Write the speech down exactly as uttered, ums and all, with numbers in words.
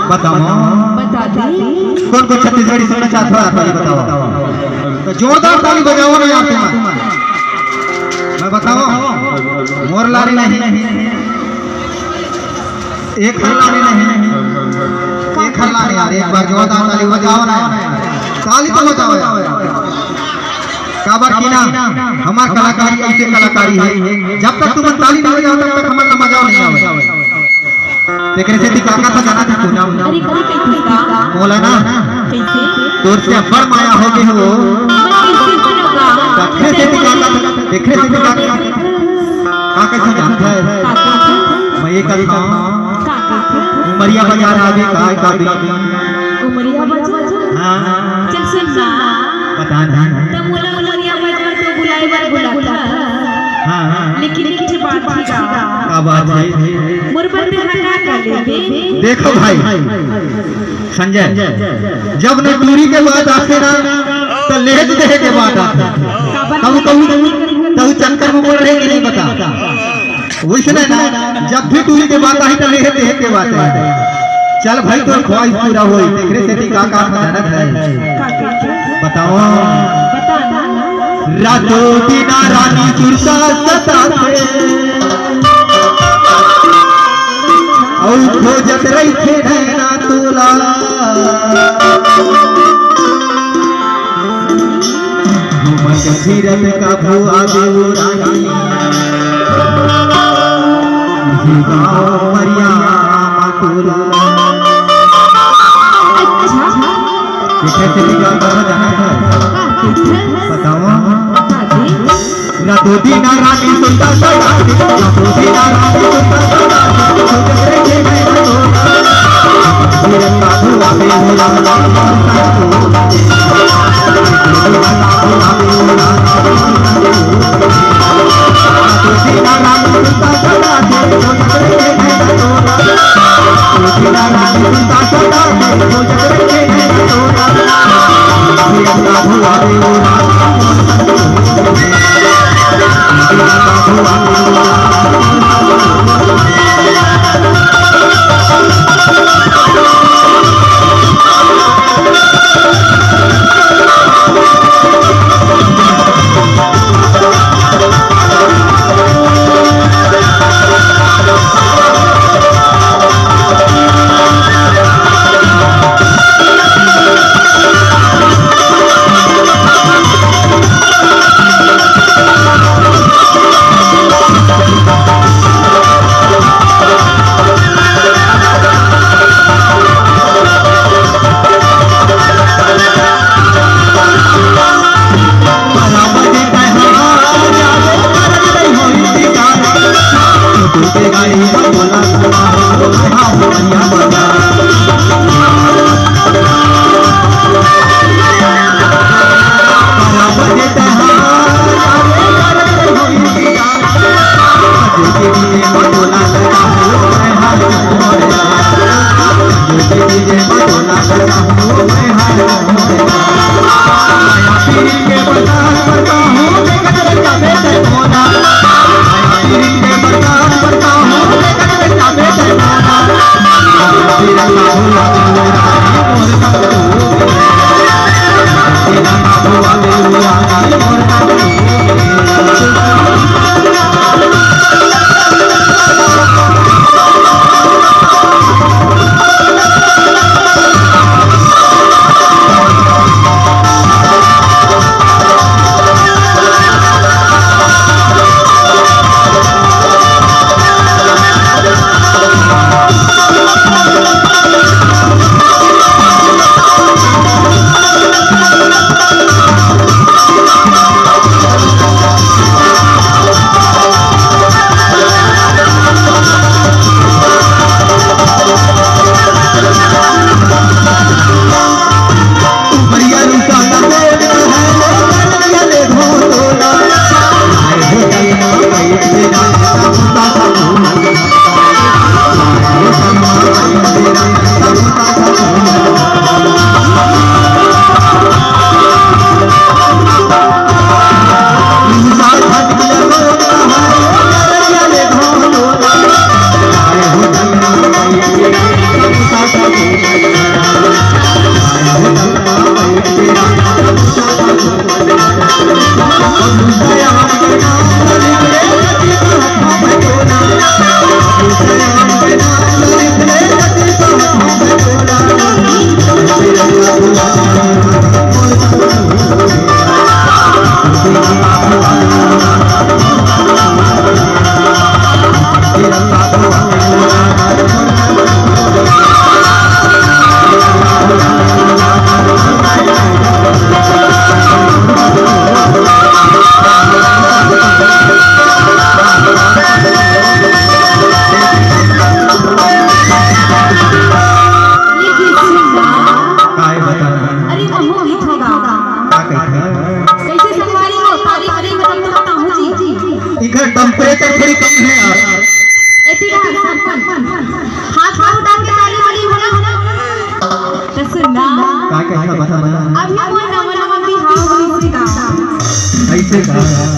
बताओ। बता दे। कौन कौन छत्तीसगढ़ी सुनना चाहत हो, आप ही बताओ। तो जोरदार ताली बजाओ ना यार तुम। मैं बताओ, मोर लारी नहीं, एक हल्ला भी नहीं, एक हल्ला नहीं यार, एक बार जोरदार ताली बजाओ ना यार, ताली तो बजाओ यार। काबर की ना, हमार कलाकारी ऐसे कलाकारी है, जब तक तुम ताली नहीं बजाओ तब तक हमारा मजा नहीं आवे। तेकरे सेती काका था जाना था पूनम। अरे कभी कहीं का बोला ना, कैसे? तोर से अब्बड़ माया हो गई हो। मैं कैसे बोलूँगा? तेकरे सेती काका था, तेकरे सेती काका था। का कैसे जानता है? मैं ये कल था। उमरिया बाजार आ गई, का, का भी। उमरिया बाजार? हाँ। चल सुन ना। पता नहीं। तो मोला उमरिया बाजार तो बुलाए बर बुलाता। हाँ, हाँ। लेकिन एक ठे बात ही का। का बात है? मोर बर ते हटा कर ले दे। देखो भाई, संजय, जब न टूरी के बात आथे ना, तो लेज देहे के बात आथे। तब, तब, तब चक्कर में पड़ रहे कि नहीं बता। वैसने ना, जब भी टूरी के बात आही, तो लेज देहे के बात आही। चल भाई, तोर ख्वाहिश पूरा होई, तेकरे सेती का काम जानत है। बताओ। रातों दिन रानी सुरता सताथे। अउ खोजत रहिथे नैना तोला। घूमत फिरत कभू आबे ओ रानी, ये गाँव मरिया मा तोला। अच्छा। देखे से भी गाँव कहाँ जाना है? बताओ। रातों दिन रानी सुरता सताथे, रातों दिन रानी सुरता सताथे, खोजत रहिथे नैना तोला। हो गीत होगा। का कहथे? कैसे संगवारी हो? ताली बजाई में तब तो बताऊं जी। इधर टेम्परेचर थोड़ी कम है यार। एती रहा सरपंच। हाथ पाँव उठा के ताली बजाई होगा। तो सुनना। का कहथे बता बता। अभी मोर नवा नवा बिहाव होइस का। कैसे का?